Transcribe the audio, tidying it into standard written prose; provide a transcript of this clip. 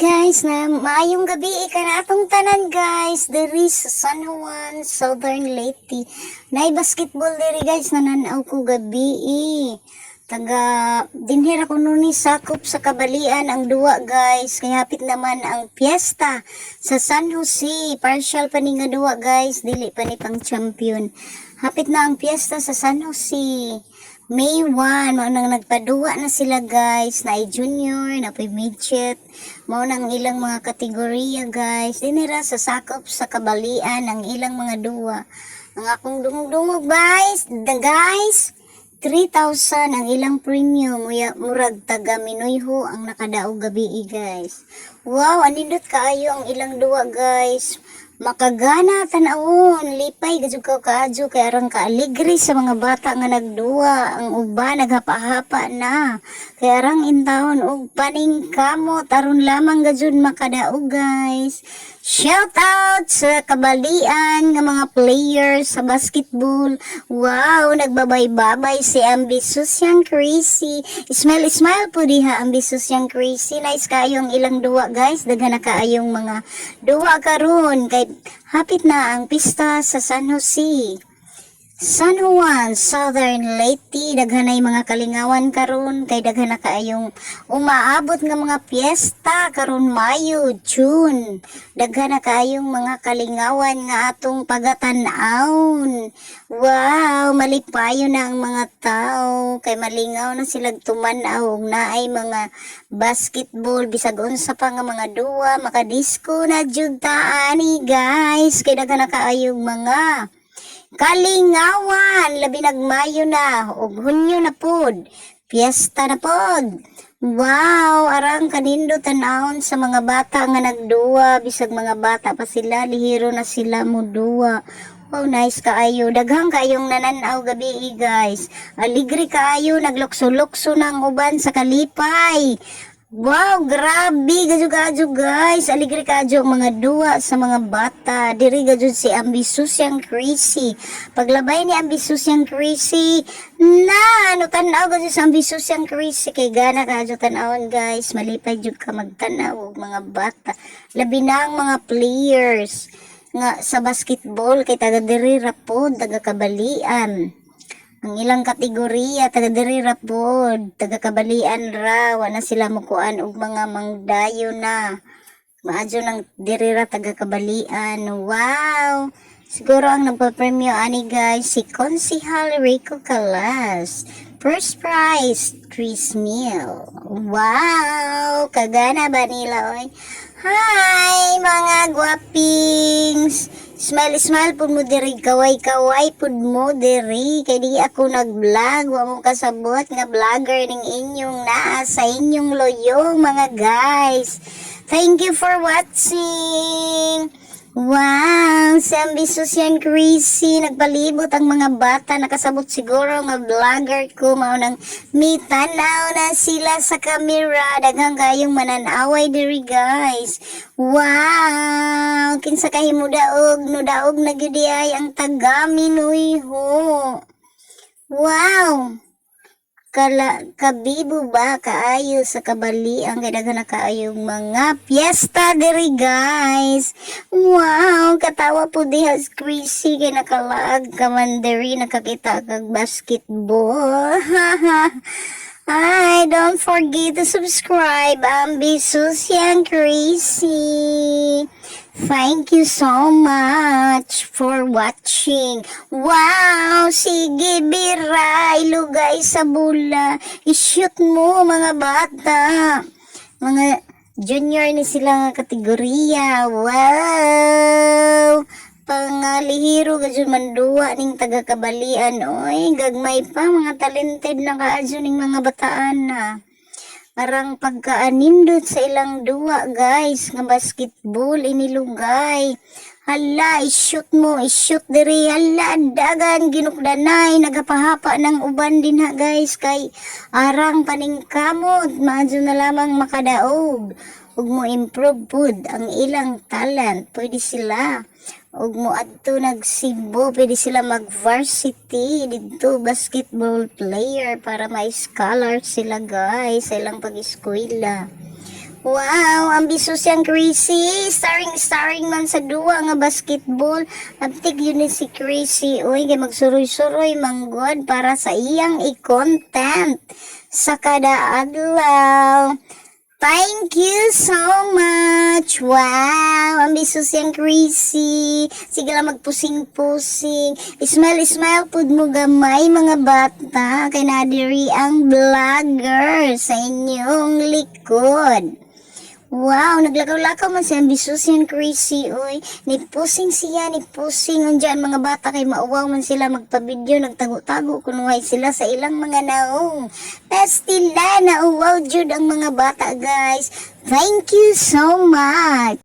Guys, na maayong gabi kanatong tanan, guys, diri sa San Juan, Southern Leyte. Nay basketball diri, guys, nananaw ko gabi. Taga dinhi ra kuno ni sakop sa Kabalian ang duwa, guys. Kay hapit naman ang piyesta sa San Jose. Partial pa ni nga duwa, guys, dili pa ni pang champion. Hapit na ang piyesta sa San Jose. May 1, mao nang nagpaduwa na sila, guys, na junior, na midget, mao nang ilang mga kategorya, guys. Dinira sa sakop sa Kabalian ang ilang mga duwa. Ang akong dungog-dungog, guys, the guys, 3,000 ang ilang premium, muya, murag taga Minuyho ang nakadaog gabi, guys. Wow, anindot kaayo ang ilang duwa, guys. Makagana tan-awon, lipay gajud ka kaadyo kay arang kaaligre sa mga bata nga nagduwa, ang uban naghapa-hapa na. Kay arang intawon og paningkamot aron lamang gajud makadaog, guys. Shout out sa Kabalian nga mga players sa basketball. Wow, nagbabay-babay si Ambitious Yang Crazy. Smile smile po diha, Ambitious Yang Crazy. Nice kaayong ilang duwa, guys. Daghan na kaayong mga duwa karon kay hapit na ang pista sa San Jose. San Juan, Southern Leyte, daghan nay mga kalingawan karon kay daghan na kaayong umaabot nga mga piyesta karon Mayo, June. Daghan na kaayong mga kalingawan nga atong pagatan-awon. Wow, malipayo na ang mga tao kay malingaw na sila tuman-aw ug naay mga basketball, bisag unsa pa nga mga duwa, makadisco na jud ta ani, guys, kay daghan na kaayong mga kalingawan, labi nag Mayo na ug Hunyo na pod. Piyesta na pod. Wow, arang kanindo tan-awon sa mga bata nga nagduwa, bisag mga bata pa sila, lihiro na sila moduwa. Wow, nice kaayo. Daghang kaayong nananaw gabi, guys. Aligre kaayo, naglukso-lukso ng uban sa kalipay. Wow, grabe gadyo kadyo, guys. Aligre kadyo ang mga duwa sa mga bata. Diri gadyo si Ambitious Yang Crazy. Paglabay ni Ambitious Yang Crazy, na ano tan-aw gadyo sa Ambitious Yang Crazy kay gana kadyo tan-awon, guys. Malipay jud ka magtan-aw og mga bata. Labi na ang mga players nga sa basketball kay taga diri ra pod, taga Kabalian. Ang ilang kategorya, taga diri ra pod, taga Kabalian ra, wala sila mukuan og mga mangdayo na. Maadyo nang diri ra taga Kabalian. Wow! Siguro ang nagpa-premyo ani, guys, si Konsihal Rico Calas. First prize, 3 mil. Wow! Kagana ba nila, oy? Hi, mga guwapings! Smile, smile pud mo diri, kaway, kaway pud mo diri. Kay di ako nag-vlog, wa mo kasabot nga vlogger ning inyong naa sa inyong loyong, mga guys. Thank you for watching! Wow, si Ambitious Yan Crazy. Nagpalibot ang mga bata. Nakasabot siguro nga vlogger ko. Mao nang mitanaw na sila sa camera. Daghang kayong mananaway diri, guys. Wow, kinsa kahimo daog, no daog na gyud ay ang taga Minuyho. Wow. Kala kabibo ba kaayo sa Kabalian kay daghan na kaayong mga piyesta diri, guys. Wow, katawa po diha si Crazy kay nakalaag ka man diri, nakakita kag basketball. Ay, don't forget to subscribe, Ambitious Yang Crazy. Thank you so much for watching. Wow! Sige, bira! Ilugay sa bula. I-shoot mo, mga bata. Mga junior ni sila nga kategorya. Wow! Pangalihiro gadyo manduwa ning taga Kabalian. Oy, gagmay pa mga talented na kaadyo ning mga bataan na. Arang pagkaanindot sa ilang duwa, guys, nga basketball inilugay. Hala, i-shoot mo, i-shoot diri. Hala, dagan ginukdanay, nagapahapa ng uban din ha, guys, kay arang paningkamot, maadyo na lamang makadaog. Ug mo improve pud ang ilang talent, pwede sila ug mo adto nag Cebu, pwede sila mag varsity didto, basketball player, para may scholar sila, guys, sa ilang pag-eskwela. Wow, ambisyoso siyang Crazy. Starring, starring man sa duwa nga basketball. Abtik yun ni si Crazy. Uy, kay magsuroy-suroy manggod para sa iyang i-content sa kada adlaw. Thank you so much. Wow, ambisyoso siyang Crazy. Sige lang magpusing-pusing. Smile, smile pud mo gamay, mga bata. Kay nadiri ang vlogger sa inyong likod. Wow, naglakaw-lakaw man siya, ambisyoso siyang Crazy, uy. Nipusing siya, nipusing. Undiyan mga bata kay mauwaw man sila magpa-video, nagtago-tago kunuhay sila sa ilang mga naong. Pastila, nauwaw jud ang mga bata, guys. Thank you so much.